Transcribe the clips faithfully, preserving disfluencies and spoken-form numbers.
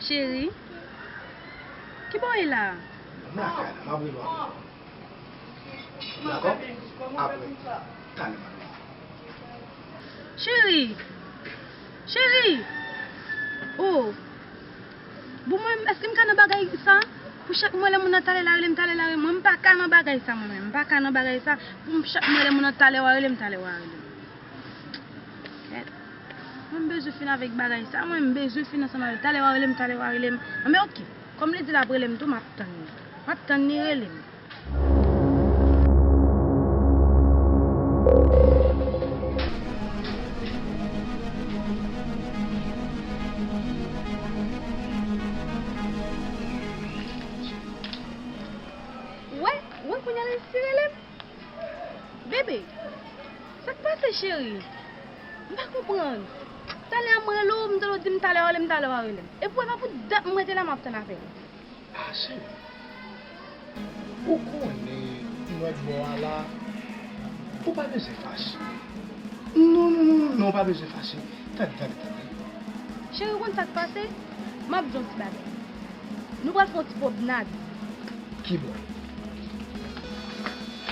Cheri, ki bò w ye la? M lakay la, m ap rive avè w. Dakò? Apre, talè m ap vini. Cheri! Cheri! Oh! Bon, mwen, èske m ka nan bagay sa? Pou chak mwen lè moun nan talè la rele m, talè la rele m. Mwen, m pa ka nan bagay sa, mwen menm. M pa ka nan bagay sa. Pou m chak mwen lè moun nan talè w a rele m, talè w a rele m. Kèt. Mwen, m bezwen fin avèk bagay sa. Mwen, m bezwen fin ansanm avè l. Talè w a rele m, talè w a rele m. Anben, oke. Kòm li di l ap rele m tou, m ap tann li. M ap tann li rele m. Wè, wè, kounye a l resi rele m. Bebe, sa k pase, cheri? M pa konprann. Talè a m rele w, m tande w di m talè w a rele m, talè w a rele m. Epi w wè, pa pou dat m rete la, m ap tann apèl ou. Ah, cheri, ou konnen, m wè bò a la, ou pa bezwen fache. Non, non, non, non, non, ou pa bezwen fache. Tande, tande, tande. Cheri, ou konn sa k pase? M ap di w yon ti bagay. Nou pral fè yon ti pwomnad. Ki bò?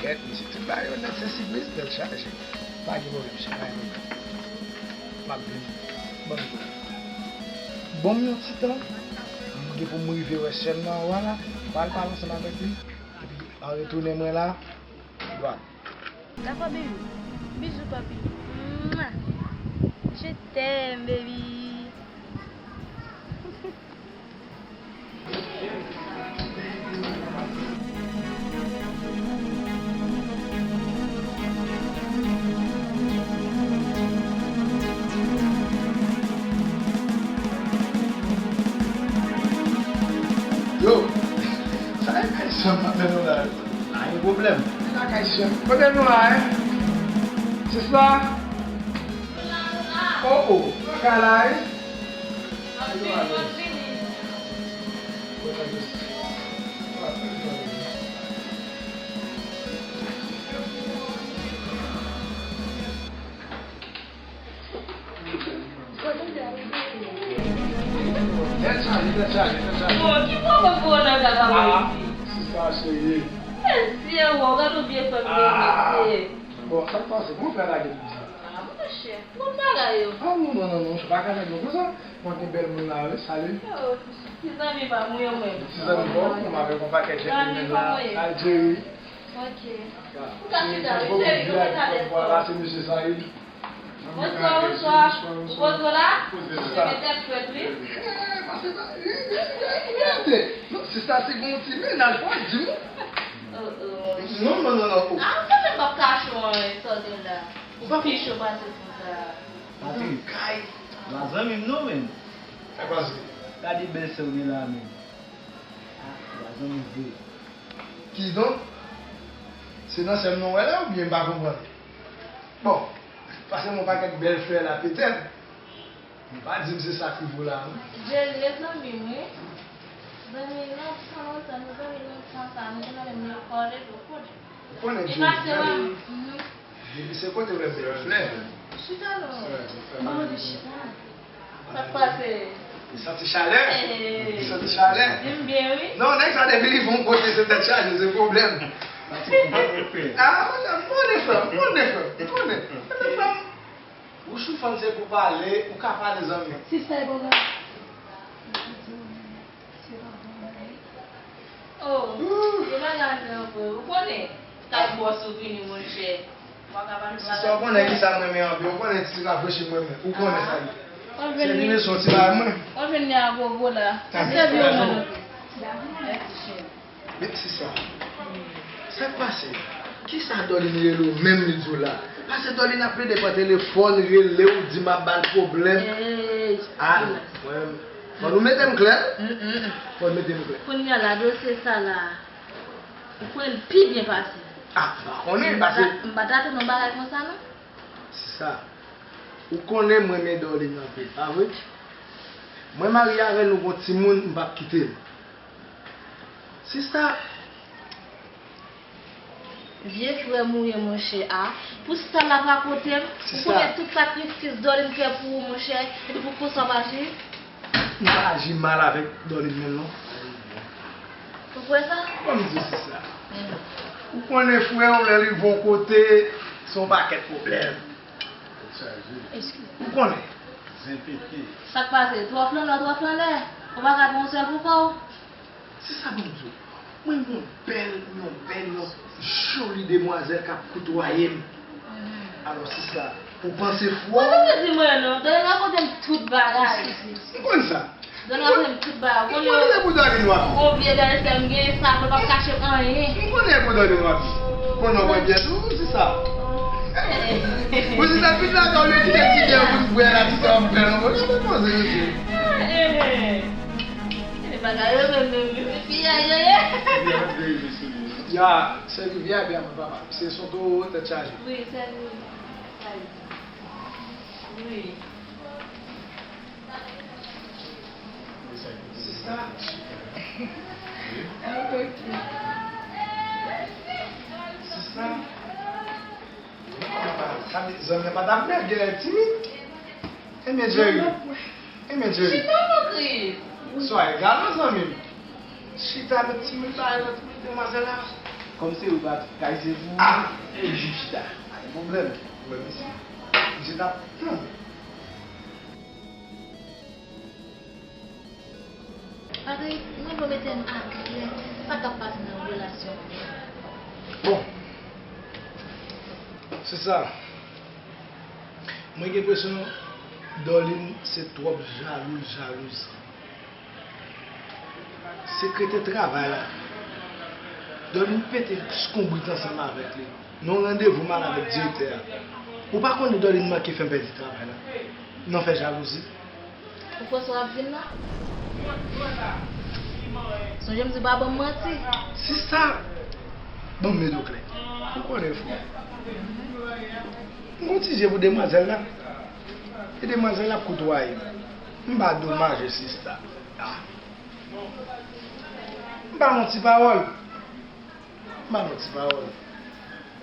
Kèt, mesye, tout bagay yo nèt sensib, wi, tèt chaje. Pa gen pwoblèm, cheri, pa gen pwoblèm. M ap vini. Ban m tou. Ban m yon ti tan. M gen pou m rive wè sè m nan anwo a la. M al pale ansanm avèk li. Epi, an retounen mwen la, dwat. Dakò, baby. Bizou, papi. Mwa. Je t'aime, baby. Yo, sa e kay sè m ap mennen w la? Pa gen pwoblèm. Vin lakay sè m. Kote nou la, en? Se sa? Oh, oh. Lakay la, en? Tèt chaje, tèt chaje, tèt chaje. Bon, ki pwoblèm pou w nan gaz a mwen isit? Sista, cheri. Mesye, wè, gade w byen fè m byen, mesye. Bon, sa k pase? Kòman frè lage pou sa? Ah, monchè, bon bagay yo. Ah, non, non, non, non, monchè, pa ka lage konsa. Mwen gen bèl moun la, wi, sali. Yo, ti zanmi pa m, wi, mwen. Ti zanmi pa w, mwen avèk yon pakèt jènn menm la. Zanmi pa mwen. Aljeri. Ok. Ou ka chita, wi, cheri, nou mèt ale ansanm. Vwala, se mesye Saïd. Bonswa, bonswa. Ou poze w la? Poze w la. Mete tèt frèt, wi. Eh, pase pa, eh, eh, eh, eh, eh. Non, sista, se gon ti mennaj, pa di m. Oh, oh. Non, non, non, non, oh. Ah, ou konnen m p ap kache w anyen, sa w gen la. Ou pa pi cho pase konsa. Patrik, pa zanmi m non, menm. Sa k pase? Gade bèl sè w gen la, menm. Ah, pa zanmi vre. Kidonk, se nan sè m nan w wè la oubyen m pa konprann? Bon, pase m yon pakèt bèl flè la petèt. Men pa di m se sa k rive w la non. Jerry, e zanmi m, wi. Zanmi nan tan lontan, nou zanmi lontan sa, nou te nan menm lekòl epi w konnen. Ou konnen Jerry, zanmi. Depi se kote w wè bèl flè. Chita non. Mwen mande chita. Sa k pase? Li santi chalè. Li santi chalè. Li byen, wi. Non, nèg sa depi li fè yon kote se tèt chaje, se pwoblèm. Ah, m konnen frè m, m konnen frè m, m konnen. Ou sou fann se pou pale, ou ka pale zanmi. Sista e bò la. Oh, se bagay anpil vre. Ou konnen, kat bòs ou vini, monchè. Sista, ou konnen kisa m renmen anpil, ou konnen ti rafrechi m renmen, ou konnen sa ye. Se vin leson ti bagay mwen. W ap jwenn li a gogo la. Sèvi w mwen anpil. Mèsi, cheri. Men sista, sa k pase? Kisa Dorline rele w menm li di w la? Pase Dorline ap plede pran telefòn, rele w, di m ap ba l pwoblèm. Ey, ah, mwen, fò nou mete m klè. Mm, mm. Fò nou mete m klè. Kounye a la, dosye sa la, ou konnen l pi byen pase m. Ah, m pa konnen, pase m pa t atann yon bagay konsa, non. Sista, ou konnen m renmen Dorline anpil, pa vre? Mwen marye avè l, nou gon timoun, m p ap kite l. Sista, vye frè m ou ye, monchè, a. Pou sa l ap rakonte m, ou konnen tout sakrifis Dorline fè pou ou, monchè, epi pou konsa w pa jwenn. Li pa aji mal avèk Dòlin menm non. Ou kwè sa? Ban m di w sista. Ou konnen frè w lè li rive yon kote, se yon pakèt pwoblèm. Ou konnen. Sa k pase? Twòp lanmè, twòp lanmè. Ou pa ka gen yon sèl pou kò w? Se sa ban m di w. Mwen gen yon bèl, yon bèl, yon joli demwazèl k ap koutwaye m. Alò sista, ou panse fò? Ou te di mwen non, Dòlin rakonte m tout bagay. M konn sa. Dòlin rakonte m tout bagay. M konnen se pou Dòlin w ap viv. Yon vye bèlsè m gen, sa mwen p ap kache anyen. M konnen se pou Dòlin w ap viv. Konnen w bwè byè tou, sista. Ou sista, vin la, olye kite ti byè pou n bwè la, sista, w ap bwè non, mwen pa poze mesye. Ebyen bagay yo menm, menm, menm, fi a, yo ye. Ya, sèvi vyè a byen mwen, papa. Se son towo, tèt chaje. Wi, sèvi. Wi. Sista. Sista. Sa vle di zanmi an pa t ap bègè, timid. Ebyen, Jerry. Ebyen, Jerry. Chita, mon Chris. Swa egal, zanmi m. Chita, met timoun la, met demwazèl la. Kòm se ou pa kay se pou. Ah, e jis chita. Pa gen pwoblèm. Ou wè misye. Misye t ap. Hmm. Patrick, mwen vle mete n aklè sa k ap pase nan relasyon nou an. Bon, se sa. Mwen gen enpresyon Dòlin se twòp jalou l jalouz. Sekretè travay la. Dòlin pete skonbrit ansanm avèk li. Nan yon randevou m al avèk direktè a. Ou pa konnen Dòlin manke fè m pèdi travay la. Nan fè jalouzi. Ou kwè sa w ap vin la? Sonje m di w pa ban m manti. Sista, ban m met ou klè. Ou konnen frè. M gon ti je pou demwazèl la. E demwazèl la ap koutwaye m. M pa domaje sista. Ah. M pa yon ti pawòl. M pa yon ti pawòl.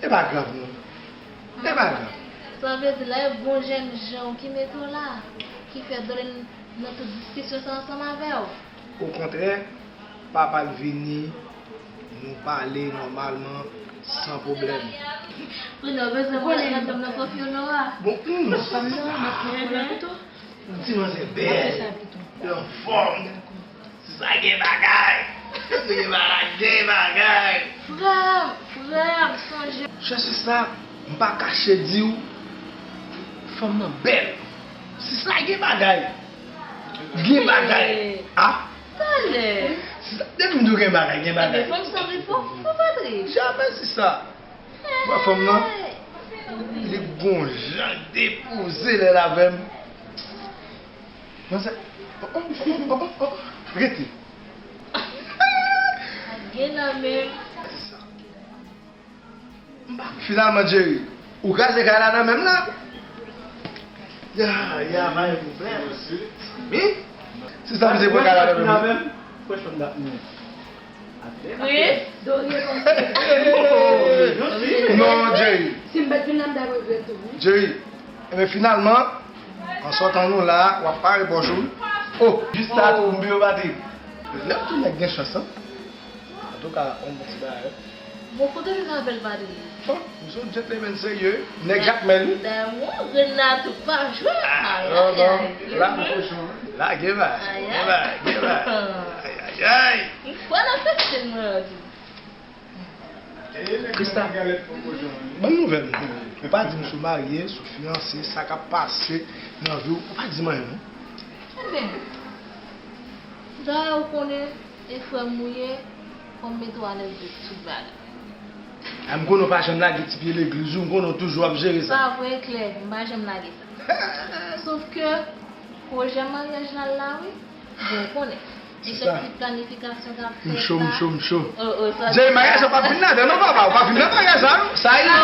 E pa grav non. E pa grav. Sa vle di la e gon jèn jan ki mete w la, ki fè Dòlin nan tout diskisyon sa ansanm avè w. Okontrè, papa l vini, nou pale nòmalman, san pwoblèm. Kounye a w bezwen mwen nan tanm nan Sofi Onora. Bon, hmm, sa m nan, nan pwoblèm pito. Ti manzè bèl, anfòm. Sista gen bagay. Sista gen bagay, gen bagay. Frè m, frè m, sonje. Chè sista, m pa kache di w, fanm nan bèl. Sista gen bagay. Gen bagay. Ah. Talè. Sista, depi m di w gen bagay, gen bagay. Ebyen, fanm sa vin fò, fò Patrick. Jamè sista. Wè fanm nan, li gon jan depoze lè l avè m. Manzè, oh, oh, oh, oh, oh, rete. Gen nan men m. Finalman, Jerry, ou kraze kay la nan men m la. Ya, ya, pa gen pwoblèm. Wi? Si sa misye pran kay la nan men m. Fresh on that man. Chris? Non, Jerry. Si m pa t vin la, m ta regrèt tou, wi. Jerry, ebyen, finalman, an sòtan nou la, w ap pare pòch ou. Oh, jis sa tou, m bliye w, Patrick. Lè m tou nèg gen chans, an. Antouka, on bon ti bagay. Bon, kote li t avè l, Patrick? Oh, misye yon gentleman serye, nèg Jakmèl, wi. Dayè, mwen, Renato pa jwe. Ah, non, non. La, la, gen bagay, gen bagay, gen bagay. Ay, ay, ay. M kwè nan fèt se mwen an di. Krista, ban m nouvèl nou. Ou pa di m si w marye, si w fiyanse, sa k ap pase nan vi w, ou pa di m anyen, non. Ebyen, dayè ou konnen, e frè m ou ye, fò m mete w alèz de tout bagay. A, m konnen w pa janm lage ti pye legliz ou, m konnen w toujou ap jere sa. Pa vre, Claire, m pa janm lage sa. Sòf ke pwojè maryaj la la, wi. Bon, ou konnen. Gen kèk ti planifikasyon k ap fèt la. M cho, m cho, m cho. Oh, oh, sa Jay, maryaj sa p ap vin ladan non, papa. Ou pa vin nan maryaj sa, non. Sa e la.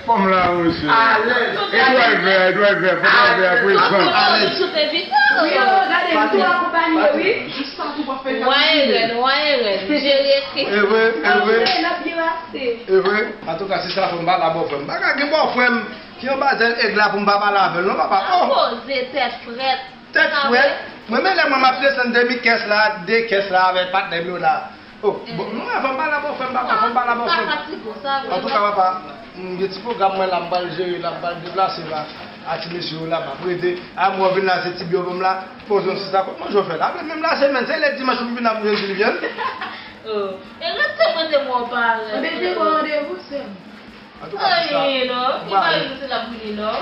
Fòm la, mesye. Alèz. E dwayvè, e dwayvè, fò dwayvè a prezan. Tout, tout, tout envite. Wi, oh, gade, m tou akonpanye, wi. Jis sa tou w ap fè. Waye rèn, waye rèn. Jere Kris. E vre, e vre. N ap byen pase. E vre. Antouka, si sa fè m pa la bòfrè m. M pa ka gen bòfrè m. Ki anba zèl èg la pou m pa pale avè l non, papa. Oh! Poze tèt frèt. Tèt frèt. Mwen menm lè mwen m ap desann demi kès la, de kès la avèk patnè m yo la. Oh, bon, non, fò m pale a bòfrè m, papa, fò m pale a bòfrè m. Antouka, papa, m gen ti pwogram mwen la, m pral jere la, m pral deplase la. A ti mesye yo la, m ap rete. A mwen vin la, se ti byo ban m la, poze yon sisa, kòman jan w fè la? Apre menm la semèn, se lè dimanch pou m vin la pou m jwenn Julienne. Oh, e rete mande mwen parèt. Mwen te gen yon randevou, sè m. Antouka, sista, ou se la pou li non.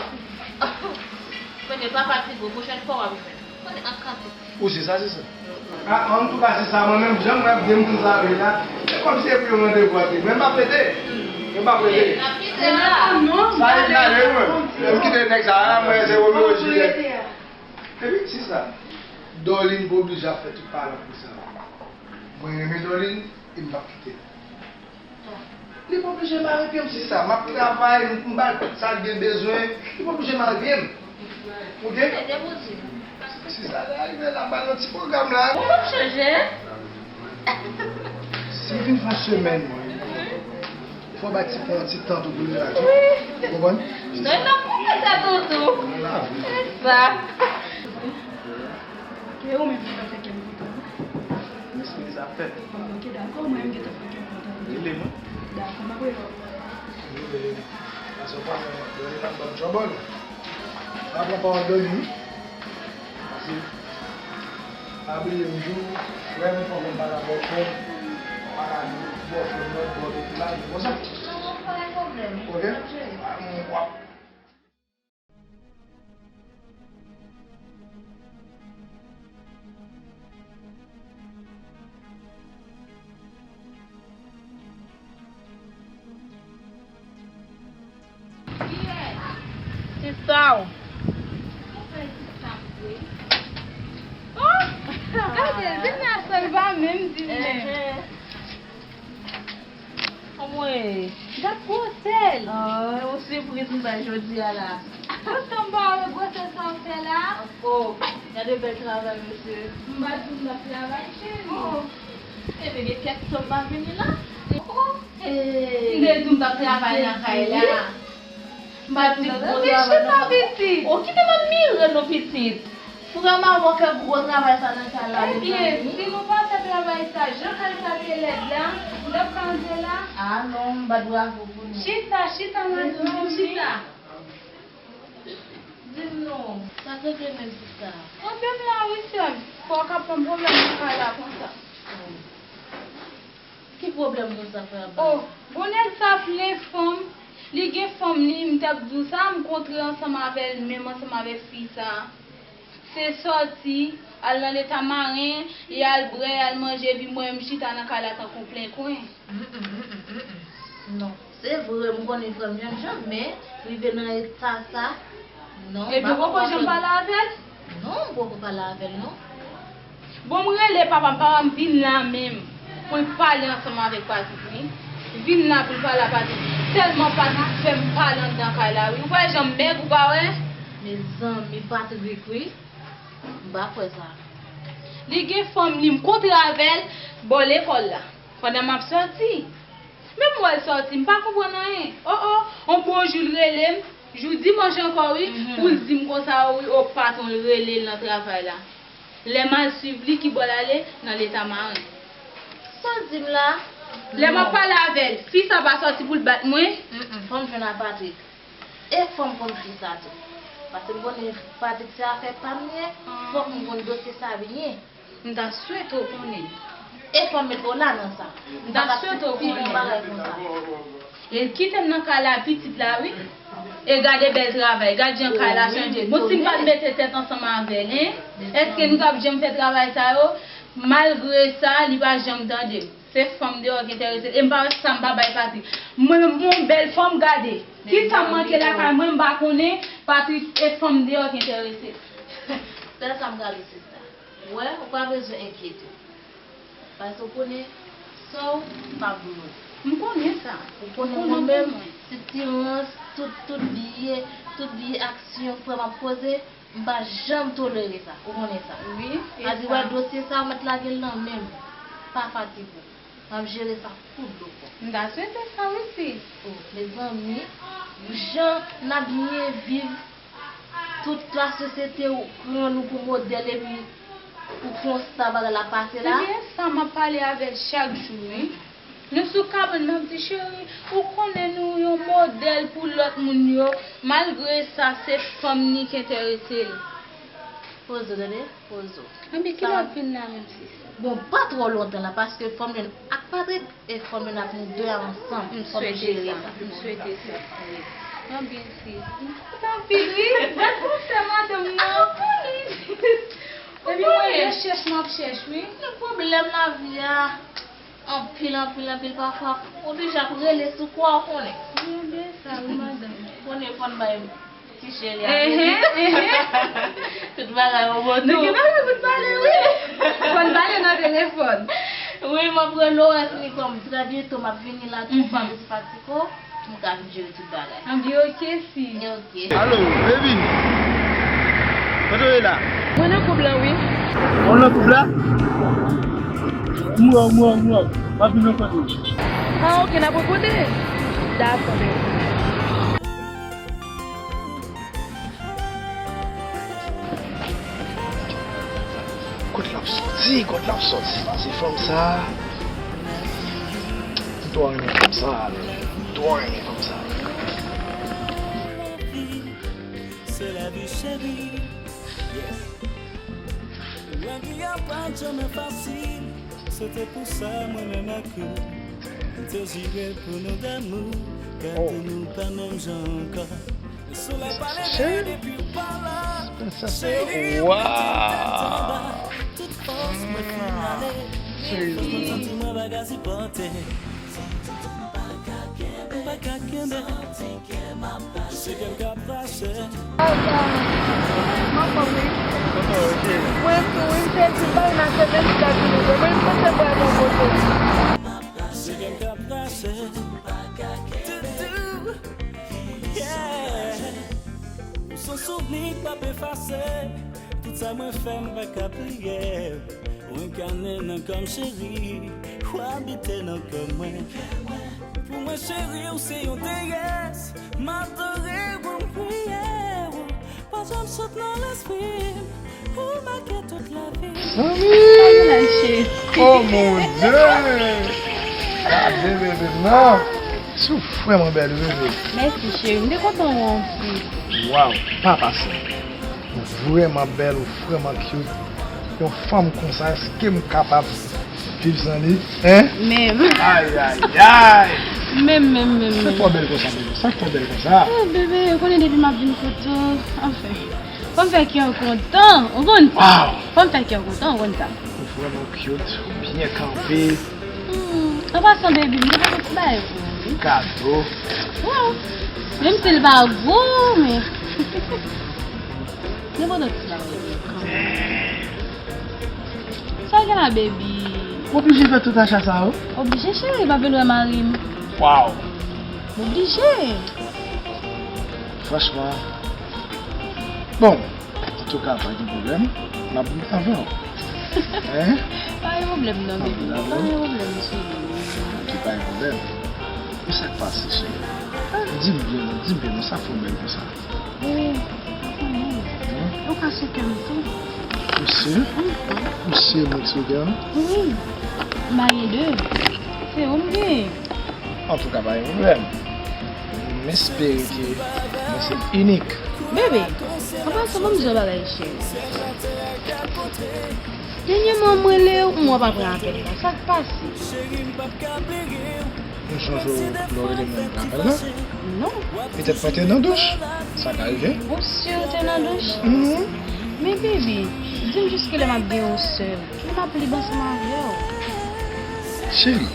Konnen pa fatige, pwochèn fwa w ap jwenn. Konnen an kantite. Ou se sa, se sa. A, antouka, sista, mwen menm, jan mwen ap gen moun sa vre la, se kòmsi se pou yon randevou a te. Mwen m ap rete. Mwen m ap rete. N ap kite la. Sa e kale mwen. Mwen m kite nèg sa a, mwen se Romeo Juliet. Epi, sista, Dorline pa oblije ap fè tout palan pou sa. Mwen renmen Dorline, e m p ap kite l. Li pa oblije mare pye m, sista. M ap travay, m, m ba l tout sa l gen bezwen. Li pa oblije mare pye m. Oke? Sista, lè rive la, ba l yon ti pwogram la. Ou p ap chanje? Si w vin fè semèn, mwen, fò w bay ti pon yon ti tan tou pou li la tou. Ou konprann? Non, l ap konprann sa tou tou. Se sa. Ke ou menm ki fè kè m kontan. Mèsi, sa fèt. Ok, dakò, mwen menm gentan fè kè m kontan. Rele mwen. Dakò, m ap rele w. Rele. Paske w konnen, Dorline ap ban m twòbòl. Pa pran pawòl Dorline, wi. Paske, pa bliye m di w, frè m fò konn pale a bòfrè m. Pa ka di bòfrè m lòt bò, epi la, nou konsa. Non, non, pa gen pwoblèm. Ok? M ap jere. M ap Sista w. Oh! Gade, vin la sèl pa menm di l menm. Anmwey, gad gwosè l. Ah, yon sipriz m bay jodi a la. Poutan m pa wè gwosè sa w fè la. Oh, gade bèl travay, mesye. M pa di w m t ap travay, cheri. Oh. Ebyen, gen kèk tan m pa vini la. Oh. M te di w m t ap travay nan kay la. M pa t di gwo travay nan kay la. Oh, kite m admire nou pitit. Frè m avè w fè gwo travay sa nan kay la, mezanmi. Ebyen, si nou pa fè travay sa, jan kay sa te lèd la, m t ap ka antre la. Ah non, m bat bravo pou nou. Chita, chita, madanm, chita. Di m non, sa k regle menm sista? Kanpe m la wi sè m. Fò w ka pran pwoblèm nan kay la konsa. Oh. Ki pwoblèm konsa frè a ba? Oh, bon nèg sa plen fanm, li gen fanm li, m t ap di w sa, m kontre ansanm avè l, menm ansanm avèk fi sa. Se sòti, al nan leta maren, y al bwè, y al manje, epi mwen m chita nan kay la tankou plen kwen. Mm, mm, mm, mm, mm, mm. Non. Se vre, m konnen frè m jennjan, men rive nan eta sa, non, m pa konprann. Epi w poko janm pale avè l? Non, m poko pale avè l, non. Bon, m rele papa m, papa m vin la menm pou l pale ansanm avèk Patrick, wi. Vin la pou l pale a Patrick. Tèlman Patrick fè m pale anndan kay la, wi. Ou pa wè jan m mèg, ou pa wè? Mezanmi, Patrick, wi. M pa kwè sa. Li gen fanm li, m kontre avè l bò lekòl la, pandan m ap sòti. Men m wè l sòti, m pa konprann anyen. Oh, oh, on bon jou l rele m, jou dimanch ankò wi, pou l di m konsa, oh, wi, oh, patwon l rele l nan travay la. Lè m al swiv li, ki bò l ale? Nan leta maren. Sa w di m la? Lè m ap pale avè l, fi sa pa sòti pou l bat mwen? Mm, mm, fò m jwenn a Patrick. E fò m konn fi sa tou. Paske m konnen Patrick se afè pa m li ye, fòk m konn dosye sa byen. M ta swete w konnen. E fò m mete w la nan sa. M ta swete w konnen. E kite m nan kay la pitit la wi. E gade bèl travay, gade jan kay la chanje. Bon, si m pa t mete tèt ansanm avè l, en? Èske nou t ap janm fè travay sa yo? Malgre sa, li pa janm tande m. Se fanm deyò ki enterese l. E m pa wè sa m pa bay Patrick. Mwen menm, yon bèl fanm, gade. Kisa m manke lakay mwen, m pa konnen. Patrick, e fanm deyò ki enterese l. Sèl sa m ka di, sista. Wè, ou pa bezwen enkyete w. Paske w konnen sa w pa pou nou. M konnen sa. Ou konnen mwen menm, sitirans, tout, tout biyè, tout biyè aksyon frè m ap poze, m pa janm tolere sa. Ou konnen sa. Wi, e sa. Sa di, wè, dosye sa, w mèt lage l nan men m. Pa fatige w. M ap jere sa kou dlo fò. M ta swete sa wi, sis. Oh, mezanmi. Jan n ap byen viv, tout lasosyete ou pran nou pou modèl epi ou konsta bagay la pase la. Ebyen, sa m ap pale avè l chak jou, wi. Nou sou kabann, m ap di, cheri, ou konnen nou yon modèl pou lòt moun yo, malgre sa, se fanm ni k enterese l. Poze w, tande? Poze w. Anben, kilè w ap vin la menm, sis? Bon, pa twò lontan la, paske fò m jwenn ak Patrick e fò m jwenn ak nou de a ansanm. M swete sa. M swete sa. Wi. Anben, sis. Tanpri, wi. Gad konsè madanm nan. Epi mwen, e chèch m ap chèch, wi. Nan pwoblèm lavi a. Anpil, anpil, anpil, pafwa, ou toujou ap rele sou kwa, ou konnen. Wi, byen sa, wi, madanm. Konnen fò n bay ti cheri a. Ehe, ehe. Tout bagay an bon non. Gen bagay pou n pale, wi. Fò n pale nan telefòn. Wi, m ap rele w, Esni, kòm trè byento, m ap vini la tou, pa despatiko, pou m ka vin jere tout bagay. Anben, oke, sis. Alo, baby. Kote w ye la? Mwen nan koub la, wi. Ou nan koub la? Mwa, mwa, mwa. M ap vin rankontre w. Ah, oke, n ap rankontre. Dakò, baby. Kot l ap soti? Kot l ap soti? Se fanm sa. M twò renmen fanm sa, men. M twò renmen fanm sa. Se lavi, cheri. Lavi a pa t janmen fasil. Se te pou sa mwen menm ak ou, nou te jire pou nou damou, gade nou pa menm jan ankò. Solèy pa leve depi w pa la. Cheri, tout tèt anba, tout fòs mwen fin ale. Fòs mwen santi mwen pa ka sipòte. M pa ka kenbe. Se kè m k ap pase. Mwen tou, wi, m sezi, m pa renmen afè menm si l ap vin ede mwen, m panse pou al yon foto. Se kè m k ap pase. Doudou. Yeah. Ou se yon souvni k p ap efase. Tout sa mwen fè, m pa ka bliye. Ou enkane nan kè m, cheri. Ou abite nan kè mwen. Pou mwen, cheri, ou se yon deyès. M adore ou, m priye ou. Pa janm sot nan lespri m. Ou make tout lavi m. Zanmi! Oh mon Dieu! Gade bebe m nan. Ou vrèman bèl, bebe. Mèsi, cheri. M te kontan wè w anpil. Waw, pa pase. Ou vrèman bèl, ou vrèman cute. Yon fanm konsa, èske m kapab viv san li? Hein? Menm. Ay, ay, ay! Menm, menm, menm, menm. Sa k twò bèl konsa, bebe? Sa k twò bèl konsa? Oh, bebe, ou konnen depi m ap vin kote w, anfen. Fò m fè kè w kontan, ou konn sa. Waw! Fò m fè kè w kontan, ou konn sa. Ou vrèman cute, ou byen kanpe. Hmm, an pasan, baby, m te pote yon ti bagay pou ou, wi. Kado? Waw! Menm si l pa gwo, men. M te pote yon ti bagay pou ou kanmenm. Sa w gen la, baby? M oblije fè tout acha sa yo? Oblije, cheri, pa vle wè mari m. Waw! M oblije. Franchman, bon, antouka, pa gen pwoblèm. M ap vin avè w. Hein? Pa gen pwoblèm non, baby. Pa gen pwoblèm, cheri. Ok, pa gen pwoblèm. Men sa k pase, cheri? Di m byen non, di m byen non, sa k fè w bèl konsa? Wi, ou konnen. Hein? Ou ka sou kè m tou. Ou si? Mhm. Ou si mwen sou kè m? Wi. M pa gen de. Se ou m gen. Antouka, pa gen pwoblèm. M espere ke mwen se inik. Bebe, an pasan, ban m di w yon bagay, cheri. Dènyèman, m rele w, m wè w pa pran apèl mwen. Sa k pase? M sonje w lè w rele mwen, m pran apèl la. Non. Petèt mwen te nan douch. Sa ka rive. Ou si w te nan douch? Mhm. Men, bebe, di m jis kilè m ap gen w sèl. Pou m ap lib ansanm avè w. Cheri,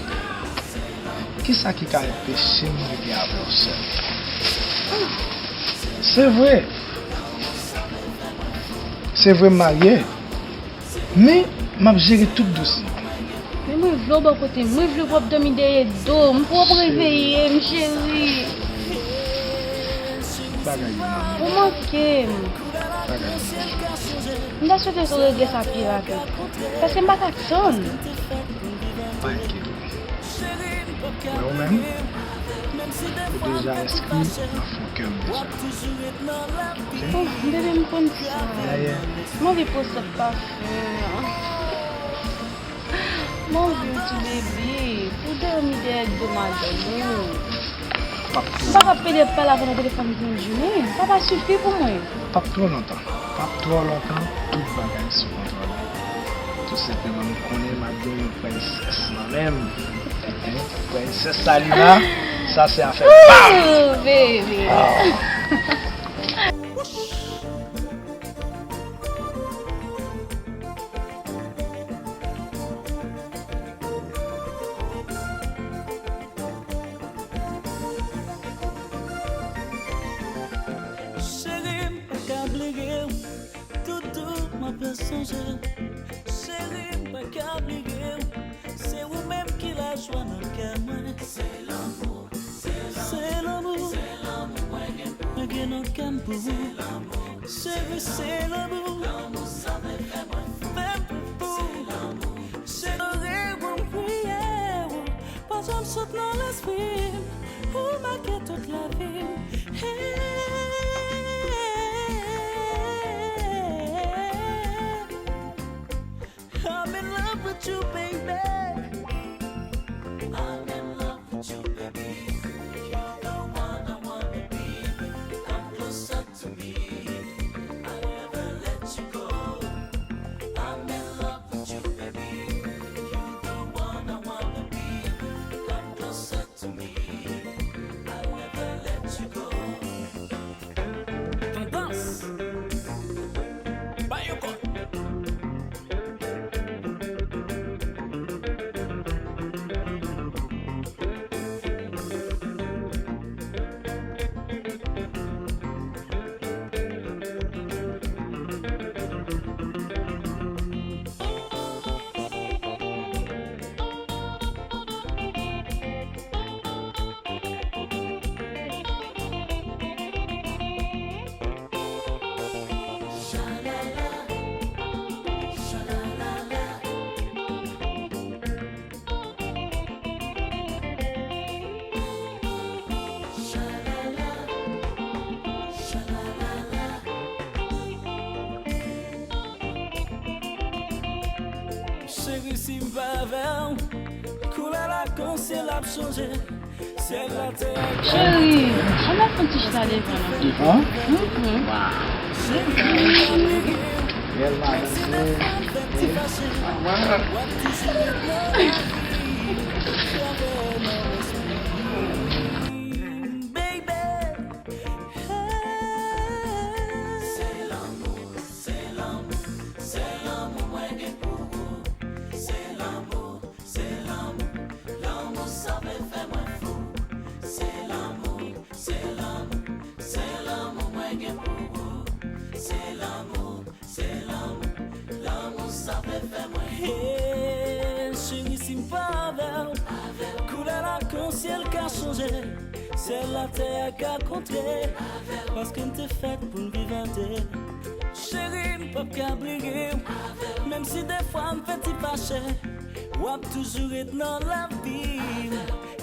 kisa ki ka enpeche m rete avè w sèl? Se vre. Se vre m marye. Men, m ap jere tout dosye. Men mwen vle w bò kote m. Mwen vle w ap dòmi dèyè do m. Pou w ap reveye m, cheri. Bagay yo. Ou manke m. Bagay yo. M ta swete w regle sa pi rapid. Paske m pa ka tann. Pa enkyete w. Wè ou menm? Ou deja enskri nan fon kè m deja. Oh, bebe, m konn sa. Dayè, m anvi poze pafen an. M anvi w tou, bebe, pou dòmi dèyè do madanm ou. M pa ka pede pale avè w nan telefòn tout jounen. Sa pa sifi pou mwen. P ap twò lontan. P ap twò lontan, tout bagay sou kontwòl. Tou senpleman, m konnen m ap gen yon prensès nan men m. Enhen, prensès Salima, sa se afè pa m. Ooh, baby. Ah. Cheri, m pa ka bliye w. Toutou, m ap sonje w. Cheri, m pa ka bliye w. Se ou menm ki lajwa nan kè mwen. Se lanmou, se lanmou, se lanmou mwen gen pou ou. Mwen gen nan kè m pou ou. Se lanmou, cheri, se lanmou. Lanmou sa vle fè mwen fou. Fè m fou. Se lanmou. Cheri, ou m priye ou. Pa janm sot nan lespri m, ou make tout lavi m. Hey, I'm in love with you, baby. I'm in love with you, baby. You're the one I wanna be. Come closer to me. I'll never let you go. I'm in love with you, baby. You're the one I wanna be. Come closer to me. I'll never let you go. Tandans. Bay yo kòd. Cheri, si m pa avè w, koulè lakansyèl ap chanje. Syèl latè ak... Cheri, ann al fè yon ti chita devan non. Devan? Mhm. Waw. Bèl madanm, wi. Ti fache. Waw. W ap toujou ret nan lavi m. Travè nan lespri m. Baby. Hey. Se lanmou, se lanmou, se lanmou mwen gen pou ou. Se lanmou, se lanmou, lanmou sa vle fè mwen fou. Se lanmou, se lanmou, se lanmou mwen gen pou ou. Se lanmou, se lanmou, lanmou sa vle fè mwen fou. Hey, cheri, si m pa avè w, koulè lakansyèl ka chanje. Syèl latè a ka kontre. Paske n te fèt pou n viv a de. Cheri, m p ap ka bliye w. Menm si defwa m fè ti fache, w ap toujou ret nan lavi m,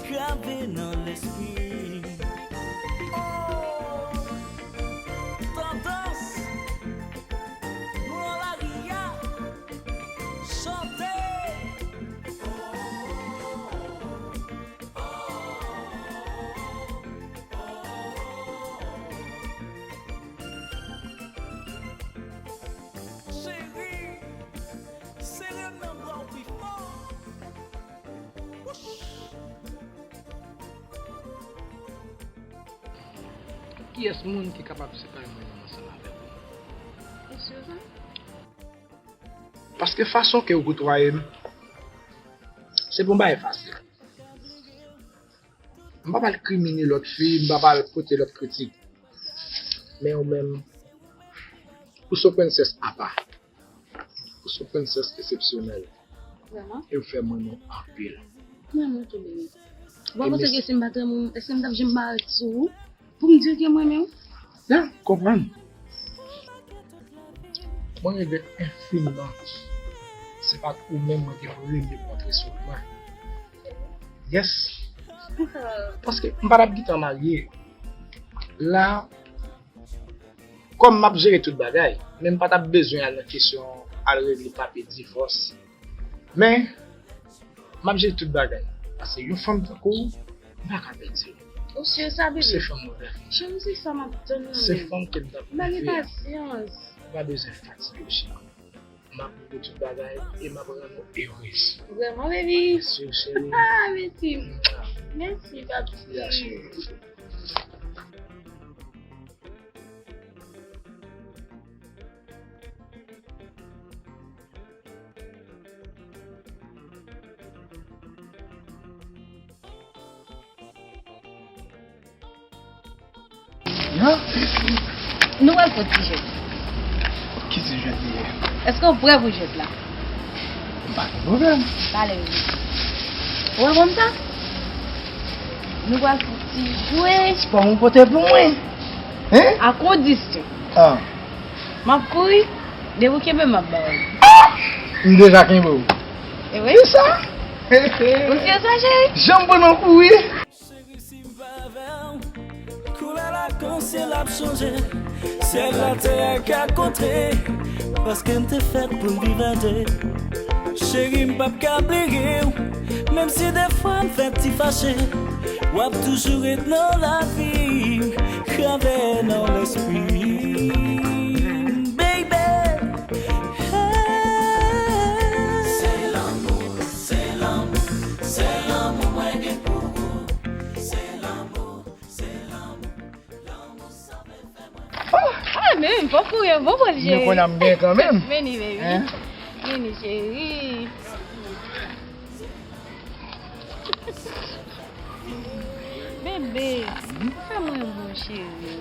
grave nan lespri m. Oh! Tandans! Nou nan lari a. Chante! Cheri, sere m nan bra w pi fò. Kiyès moun ki kapab separe mwen menm ansanm avèk ou? Ou si sa? Paske fason ke ou kotwaye m, se pa yon bagay fasil. M p ap al krimine lòt fi, m p ap al pote lòt kritik. Men ou menm, ou se yon prensès apa. Ou se yon prensès eksepsyonèl. Vrèman? E ou fè m renmen w anpil. Mwen menm tou, bebe. Ou pa panse ke si m pa t renmen w, èske m t ap janm parèt sou ou? Pou m di w ke m renmen w? Ya, m konprann. Mwen regrèt enfiniman. Se pa t ou menm mwen te renmen montre sou mwen. Yes. Paske m pa t ap gentan marye. La, kòm m ap jere tout bagay, men m pa t ap bezwen al nan kesyon al regle papye divòs. Men, m ap jere tout bagay. Paske yon fanm tankou w, m pa ka pèdi. Ou si sa, bebe? Se fanm mwen. Cheri, se sa m ap tann nan men. Se fanm ke m t ap viv. M pa gen pasyans. Ou pa bezwen fatige w, cheri. M ap regle tout bagay e m ap rann ou erez. Vrèman, baby? Byen si, cheri. Ah, mèsi. Mèsi, papi. Ya, cheri. Nou pral fè yon ti jwèt. Ki ti jwèt li ye? Èske w prè pou jwèt la? M pa gen pwoblèm. Talè vini. Ou wè kòmsa? Nou pral fè yon ti jwèt. Spò ou pote pou mwen? Hein? A kondisyon. Ah. M ap kouri, depi w kenbe m, m ap ba w. Ah! M deja kenbe w. E wi. Ki sa? Ou serye sa, cheri? Jan m pran nan kouri. Cheri, si m pa avè w, koulè lakasye l ap chanje. Syèl latè a ka kontre, paske n te fèt pou n viv a de. Cheri, m p ap ka bliye w, menm si defwa n fè ti fache. W ap toujou ret nan lavi m, grave nan lespri m, baby. Hey. Se lanmou, se lanmou, se lanmou mwen gen pou ou. Se lanmou, se lanmou, lanmou sa vle fè mwen. Ah, men, fòk ou gen bon pwòt, cheri. Men kounye a m gen kanmenm. Vini, baby. Hein? Vini, cheri. Bebe, ou fè mwen bon, cheri.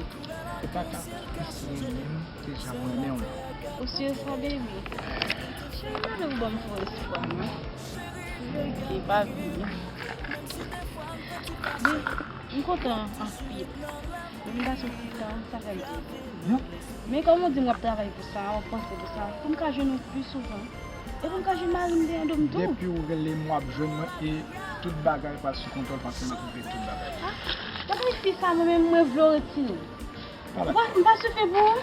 Ou pa ka plis renmen m ke jan m renmen w la. Ou si sa, baby? Cheri, mande w ban m fò espwa, non. Vérité, pa vini. Baby, m kontan anpil. Depi m ta soti tan, sa fè m plezi. Men kòm ou di m w ap travay pou sa, w ap panse pou sa, pou m ka jwenn ou pi souvan. E pou m ka jwenn mari m deyò do m tou. Depi w rele m, w ap jwenn mwen e tout bagay pral sou kontwòl paske m ap regle tout bagay. Ah, gade fi sa, mwen menm mwen vle w retire. Pa bay. Ou pa, m pa sifi pou ou.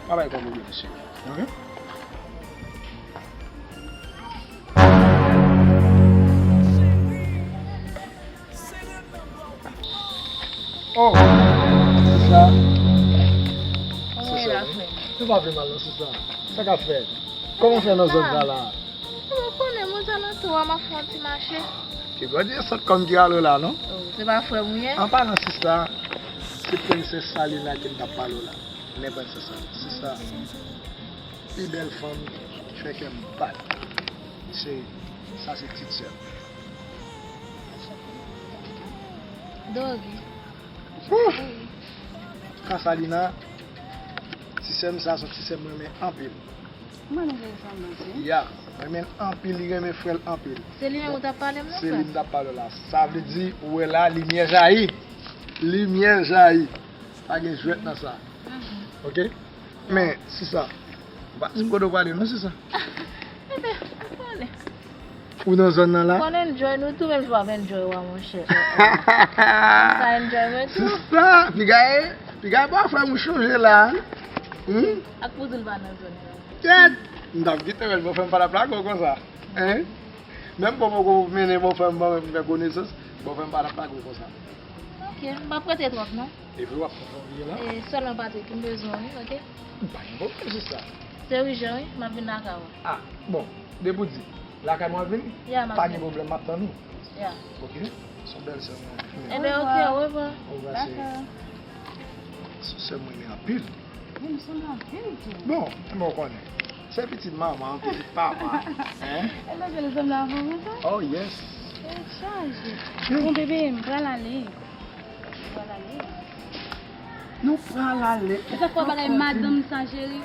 Pa bay kòb ou byen, cheri. Ok? Oh, sista. Kòman w ye la, frè m? Nou pa fè mal non, sista. Sa k ap fèt? Kòman w fè nan zòn sa la? Ou konnen, mwen zalantou a, m ap fè yon ti mache. Ki bò di sot kòm ki rale w la, non? Oh, se pa frè m ou ye? An palan, sista, se prensès Salina ke m t ap pale w la. Men prensès Salina. Sista, pi bèl fanm ki fè kè m bat. Se, sa se ti sè m. Dori. Ouh! Kasalina, ti sè m sa, se yon ti sè m renmen anpil. Mwen renmen sè m nan, se. Ya, renmen l anpil, li renmen frè l anpil. Se li menm ou t ap pale m nan, frè? Se li m t ap pale w la. Sa vle di, ou wè la, limyè jayi. Limyè jayi. Pa gen jwèt nan sa. Mhm. Ok? Men, sista, ou pa di m kote w prale non, sista. Ebyen, ou konnen. Ou nan zòn nan la? Ou konn enjoy nou tou, menm jan w ap enjoy ou a, monchè. Sa enjoy mwen tou. Sista, piga e, piga e bòfrè m ou chonje la. Hmm? Ak pou di l pa nan zòn nan. Kèt! M t ap gentan wè l, bòfrè m pa t ap lage w konsa. Hein? Menm bon poko mennen bòfrè m ban mwen pou m fè konesans, bòfrè m pa t ap lage w konsa. Ok, m p ap rete twòp non. Epi w ap kontan vini la? E, sèlman Patrick, m bezwen w wi, ok? M pa gen pwoblèm sou sa. Se ijan wi, m ap vin lakay ou. Ah, bon, depi w di lakay mwen ap vini, ya, m ap vini. Pa gen pwoblèm, m ap tann ou. Ya. Ok? Se yon bèl sè mwen. Ebyen, ok, orevwa. Orevwa, cheri. Dakò. Se sè mwen renmen anpil. Wi, nou sanble anpil tou. Bon, men w konnen. Se pitit manman, pitit papa. Hein? Ebyen, nou sanble avan konsa? Oh, yes. Tèt chaje. Hmm. Bon, bebe, m pral ale. M pral ale. Nou pral ale. E sa fè w bagay madanm sa, cheri.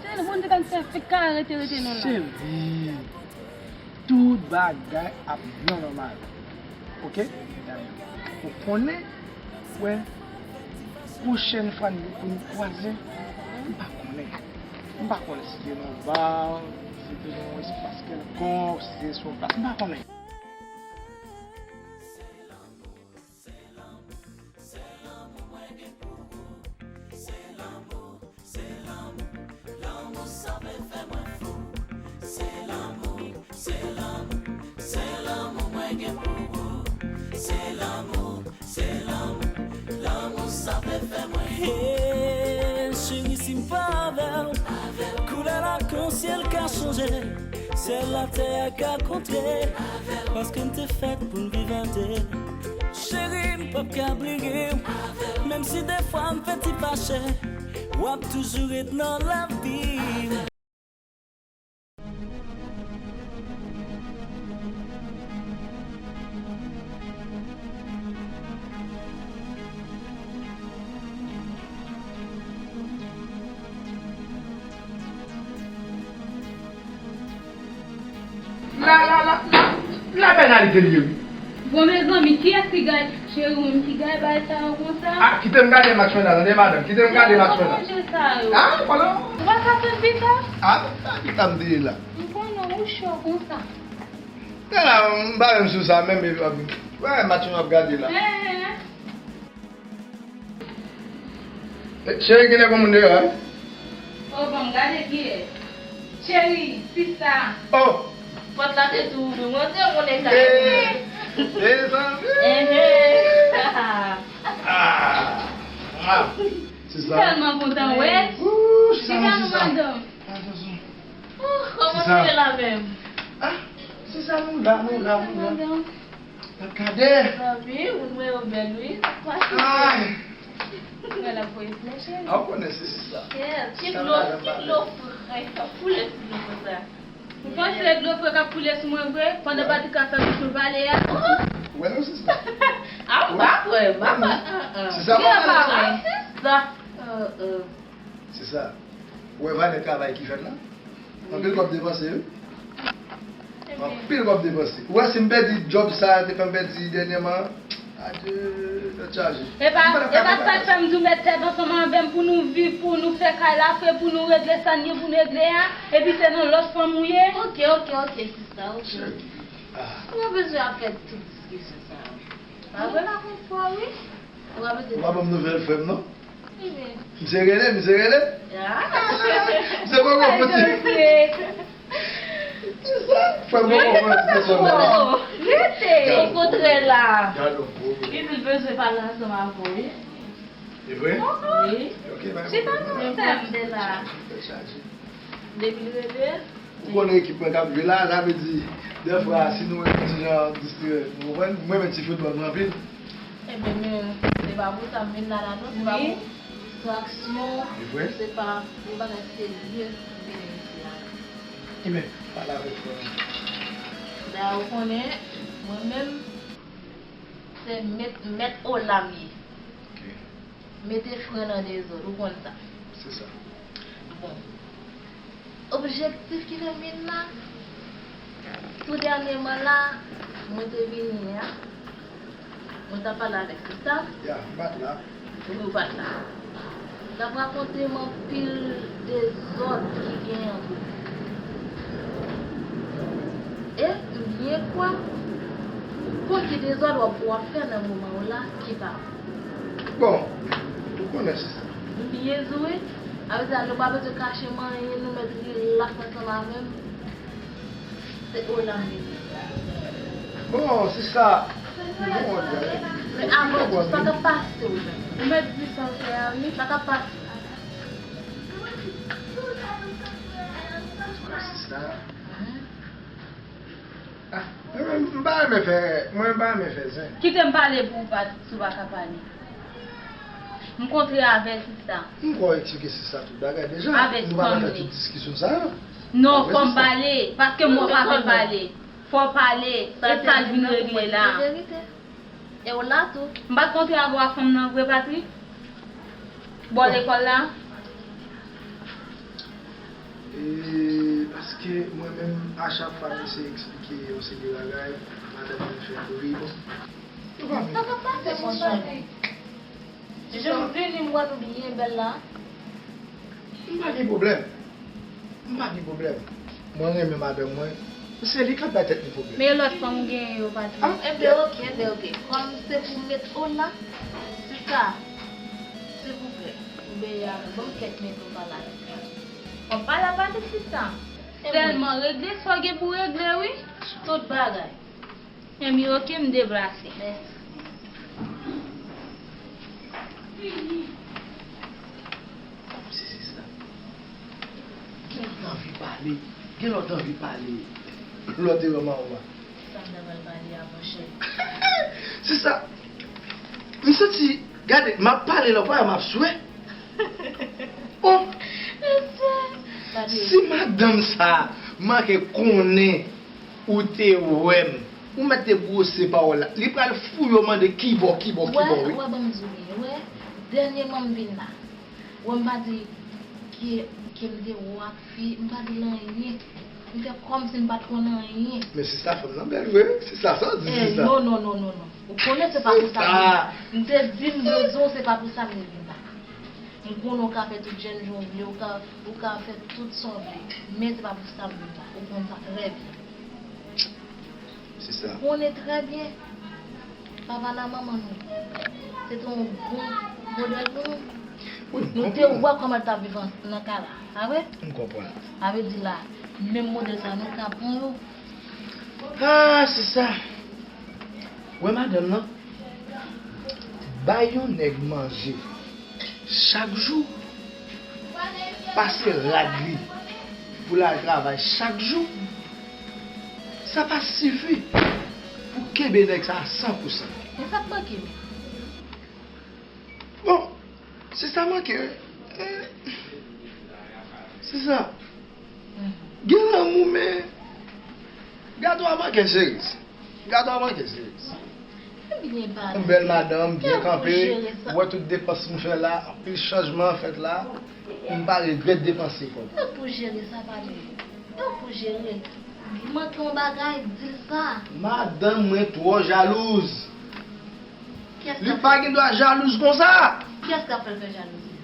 Cheri, bon, te ka fè fèt ka rete, rete non la. Cheri. Tout bagay ap byen nòmal. Ok? Ou konnen, wè, pwochèn fwa n, pou n kwaze, m pa konnen. M pa konnen si se nan yon ba, si se nan yon espas kèlkonk, si se sou yon plas, m pa konnen. Hey, cheri, si m pa avè w, koulè lakansyèl ka chanje, syèl latè a ka kontre, paske n te fèt pou n viv a de. Cheri, m p ap ka bliye w, menm si defwa m fè ti fache, w ap toujou ret nan lavi m. La, la, la, la, la pènalite l ye, wi. Bon, mezanmi, kiyès ki gay, cheri, ou menm ki gay bagay sa yo konsa? Ah, kite m gade match mwen la, tande, madanm, kite m gade match mwen la. Manje sa yo. Ah, pardon. Ou pa ka fè pita? Ah, sa pita m te ye la. M konnen ou cho konsa. Gade la, m pa menm sou sa, menm, epi, wè, match mwen ap gade la. Eh, eh, eh. Eh, cheri, gen lè gon moun deyò, eh? Oh, bon, gade kiyès. Cheri, sista. Oh! Pòt la te tou ouvri, mwen te konnen sa. Eh! Mezanmi! Eh, eh. Ah! Ah! Sista. M tèlman kontan wè. Ouh, sista, sista, madanm. Attention. Oh, kòman nou ye la menm? Ah, sista, nou la, nou la, nou la. N ap gade. Zanmi, moun mwen yo bèl, wi. Sa k pase? Ay. Mwen la voye flè, cheri. Ah, ou konnen se sista. Kèt, ki dlo, ki dlo fre k ap koule sou nou konsa? Ou panse dlo fre k ap koule sou mwen vre? Pandan Patrick ap fè bouch nou pale a? Ou wè non, sista? Ah, m pa kwè, m pa kwè. Sista, pa kwè. Ah, sista. Se sa. Ou wè valè travay ki fèt la? Anpil kòb depanse, wi. Anpil kòb depanse. Ou wè si m pèdi djòb sa a te fè m pèdi dènyèman an? Adye, tèt chaje. E pa, e pa sa k fè m di w met tèt ansanm avè m pou nou viv, pou nou fè kay la fre, pou nou regle sa n gen pou n regle a, epi se nan lòt fanm ou ye? Ok, ok, ok, sista, ok. Ah. Ou pa bezwen ap fè tout diskisyon sa yo. Pa vre, m pa konn fwa, wi. Ou pa bezwen. Ou pa ban m nouvèl frè m, non? Misye rele, misye rele. Ah. Misye poko fouti. Kisa? Frè m poko fouti nan sèl la. Rete. Okontrè la. Gade yon gwo. Li di l bezwen pale ansanm avè w, wi. E vre? Wi. Ok, bay. Chita non, sè m. Depi l rele. Ou konnen ekip mwen k ap jwe la, sa vle di, dèfwa, si nou wè yon ti jan distrè, nou konprann? Mwen renmen ti foutbòl mwen anpil. Ebyen, men, se pa pou sa m vin la la, non, se pa pou distraksyon, se pa yon bagay serye m vin isit la. Ebyen, pale avèk frè m. Dayè, ou konnen, mwen menm, se mèt, mèt Ola m ye. Ok. Mete fren nan dezòd, ou konn sa. Se sa. Bon. Objektif ki fè m vin la, tou dènyèman la, mwen te vini a, mwen t ap pale avèk sista. Ya, m pa t la. Wi, ou pa t la. L ap rakonte m anpil dezòd ki gen an tou. E m byen kwè, ou konn ki dezòd w ap, w ap fè nan moman w la ki pa bon. Bon, ou konnen se sa. M byen di w wi. Sa vle di nou pa bezwen kache m anyen, nou mèt rilaks ansanm avè m. Se Ola m vini. Bon, sista, nou bon, men avan tou, sa k ap pase w menm? Ou mèt di sa w fè a wi. Sa k ap pase? Antouka, sista. Ah, mwen, m pa renmen fè, mwen m pa renmen fè zen. Kite m pale pou ou, Patrick, si w pa ka pale. M kontre avè l, sista. M kwè w eksplike sista tout bagay deja. Avèk fanm li. Nou pa ka fè tout diskisyon sa a. Non, fò m pale, paske m wè w pa vle pale. Fò w pale, e sa l vin regle la. E w la tou. M pa t kontre avè w ak fanm nan vre, Patrick? Bò lekòl la? E, paske mwen menm, a chak fwa m eseye eksplike yon seri de bagay, madanm mwen fè kouri, bon. Sa k ap pase, monchè? Jan m vini, m wè nou byen bèl la. M pa gen pwoblèm. M pa gen pwoblèm. Mwen renmen madanm mwen. Se li k ap bay tèt li pwoblèm. Men lòt fanm ou genyen yo, Patrick? Ah, enben, oke, enben, oke. Kòm se pou met Ola, sista, silvouplè, ou bèy avè m, ban m kèk minit pou m pale avèk li. W ap pale avèk Patrick, sista? Sèlman regle sa w gen pou regle, wi. Tout bagay. Enben, oke, m deplase. Mèsi. Fini. Sa pou se sista. Gen lòt anvi pale. Gen lòt anvi pale. Lòt erè mawo a. Sa m ta pral pale a, monchè? Sista, m santi, gade, m ap pale la, w pa wè m ap swe. Oh! Si madanm sa a manke konnen ou te wè m, ou mèt te gwose pawòl la. Li pral fouye w mande kibò, kibò, kibò, wi. Wè, wè, ban m di w byen, wè, dènyèman m vin la. Wè, m pa di ke, ke m te wè w ak fi, m pa di l anyen. M fè kòmsi m pa t konn anyen. Men sista, fanm nan bèl vre, wi. Sista, sa w di, eh, sista? Non, non, non, non, non. Ou konnen se pa pou sa m vin la. M te di m bezwen w, se pa pou sa m te vin la. M konnen w ka fè tout jènjan w vle, w ka, w ka fè tout sa w vle. Men se pa pou sa m vin la. Ou konn sa trè byen. Sista. Ou konnen trè byen. Papa n ak manman nou, se te yon bon modèl pou nou. Wi, m konprann. Nou te wè kòman l t ap viv an, nan kay la, pa vre? M konprann. Sa vle di la, menm modèl sa, nou ka pran yo. Ah, sista. Wè madanm nan, bay yon nèg manje chak jou, pase rad li pou l al travay chak jou, sa pa sifi pou kenbe nèg sa a san pou san. Men sa k manke menm? Bon, sista manke, eh, sista, gen lanmou, men gato a manke, cheri. Gato a manke, cheri. Byen pale. Yon bèl madanm, byen kanpe. Ou wè tout depans nou fè la, anpil chanjman fèt la. M pa regrèt depanse kòb. Tank pou jere sa, pale. Tank pou jere. Li manke yon bagay, di l sa. Madanm mwen twò jalouz. Li pa gen dwa jalouz konsa. Kiyès k ap fè l fè jalouzi?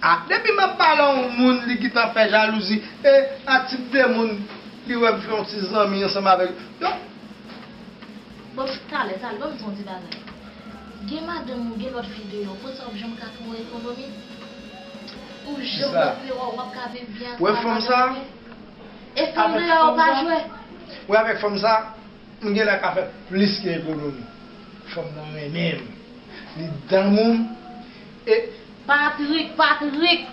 Ah, depi m ap pale a yon moun, li gentan fè jalouzi. E a tip de moun, li wè m fè yon ti zanmi ansanm avèk yo. Bon, talè, talè, ban m di w yon ti bagay. Gen madanm ou gen lòt fi deyò, ou panse w ap janm ka fè yon ekonomi? Ou janm panse w ap ka viv byen ansanm avèk yo? Wè fanm sa? E fanm deyò yo pa jwe. Wè avèk fanm sa, m genlè ka fè plis ke ekonomi. Fanm nan renmen m. Li damou m. E Patrick, Patrick!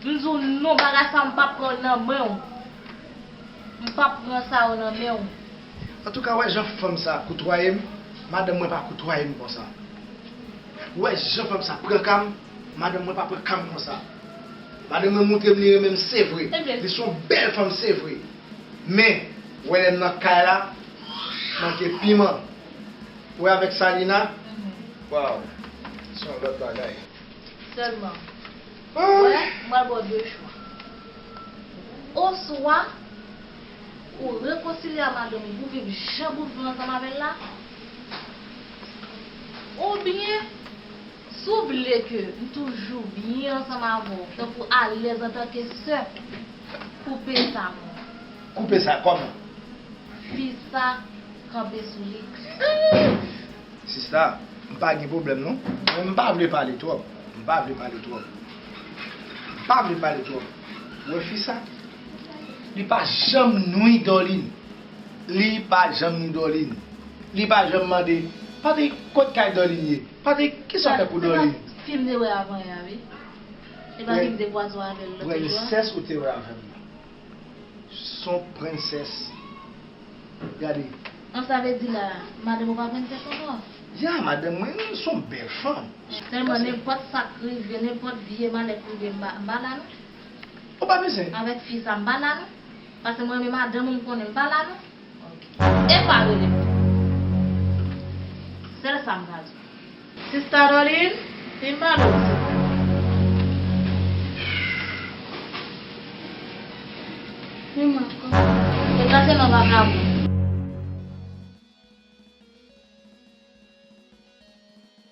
M di w non, bagay sa m p ap pran l nan men w. M p ap pran sa yo nan men w. Antouka, wè jan fanm sa koutwaye m, madanm mwen pa koutwaye m konsa. Wè jan fanm sa pran ka m, madanm mwen pa pran ka m konsa. Madanm mwen montre m li renmen m, se vre. Li se yon bèl fanm, se vre. Men, wè lè m nan kay la, manke piman. Wè avèk Salina, waw, se yon lòt bagay. Sèlman, wè, m pral ba w de chwa. Oswa ou rekonsilye a madanm ou pou viv jan pou viv ansanm avè l la, oubyen, si w vle ke m toujou byen ansanm avè w, tankou alèz antanke sè, koupe sa, mwen. Koupe sa kòman? Fi sa, kanpe sou li. Sista, m pa gen pwoblèm non. Men m pa vle pale twòp. M pa vle pale twòp. M pa vle pale twòp. Ou wè fi sa? Li pa janm nwi Dorline. Li pa janm nwi Dorline. Li pa janm mande, "Patrick, kot kay Dorline ye? Patrick, kisa w fè pou Dorline?" Se pa fi m te wè avan yè a, wi. Se pa fi m te kwaze avè l lòt jou a. Prensès ou te wè avè m nan. Se yon prensès. Gade. An, sa vle di la, madanm ou pa prensès ankò? Ya, madanm mwen se yon bèl fanm. Sèlman nenpòt sa k rive, nenpòt vye malè k rive, m pa, m pa la non. Ou pa bezwen. Avèk fi sa, m pa la non. Paske mwen menm madanm ou m konnen m pa la non. Ok. E pa rele m. Sèl sa m ka di w. Sista Dorline, vin pale w, sista. Wi, manman. Degaje nan vakabon.